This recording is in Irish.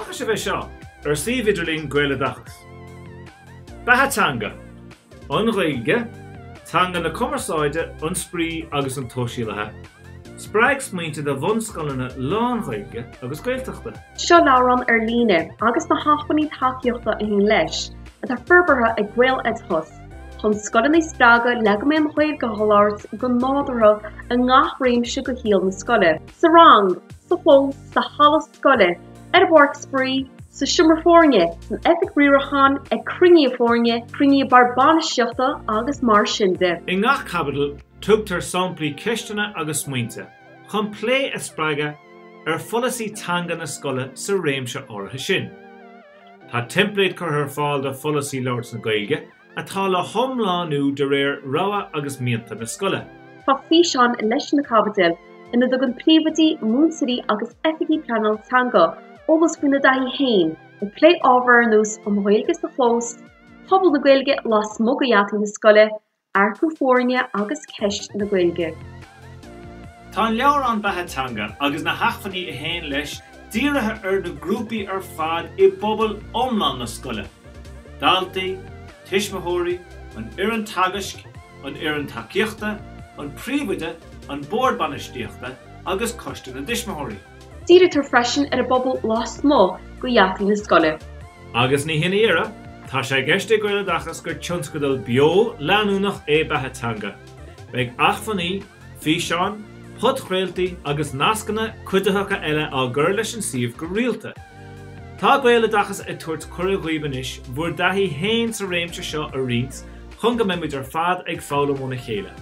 An bhfaca sibh é seo ar suíomh idirlín Gaeloideachas? Beatha Teanga, An Ghaeilge, teanga na cumarsáide, an spraoi agus an tsóisialaithe. Spreag smaointe do bhunscoileanna lán-Ghaeilge agus Gaeltachta. Seo leabhrán ar líne agus na hacmhainní tacaíochta a théann leis, atá forbartha ag Gaeloideachas chun scoileanna a spreagadh le go mbeidh an Ghaeilge á labhairt go nádúrtha i ngach réimse de shaol na scoile, sa rang, sa chlós, sa halla scoile, ar an bpáirc spraoi, sa seomra foirne, san oifig riaracháin, ag cruinnithe foirne, cruinnithe bord bainistíochta agus mar sin de. I ngach caibidil, tugtar samplaí ceisteanna agus smaointe chun plé a spreagadh ar pholasaí teanga na scoile sa réimse áirithe sin. Tá teimpléad curtha ar fáil do pholasaí labhairt na Gaeilge atá le hiomlánú de réir rogha agus mianta na scoile. Tá físeáin leis na caibidil ina dtugann príomhoidí, múinteoirí agus oifigigh pleanála teanga eolas faoina dtaithí féin ag plé ábhar ar nós an Ghaeilge sa chlós, pobal na Gaeilge lasmuigh de gheataí na scoile, earcú foirne agus ceist na Gaeilge. Tá an leabhrán Beatha Teanga agus na hacmhainní a théann leis dírithe ar na grúpaí ar fad i bpobal iomlán na scoile, daltaí, tuismitheoirí, an fhoireann teagaisc, an fhoireann tacaíochta, an príomhoide, an bord bainistíochta agus coiste na dtuismitheoirí. Dírítear freisin ar an bpobal lasmuigh de gheataí na scoile. Agus ní hin a dheireadh, tá sé i gceist ag Gaeloideachas gur tionscadal beo leanúnach é Beatha Teanga. Beidh acmhainní, físeáin, podchraoltaí agus nascanna cuiditheacha eile á gcur leis an suíomh go rialta. Tá Gaeloideachas ag tabhairt cuireadh dhaoibh anois bhur dtaithí féin sa réimse seo a roinnt chun go mbeimid ar fad ag foghlaim óna chéile.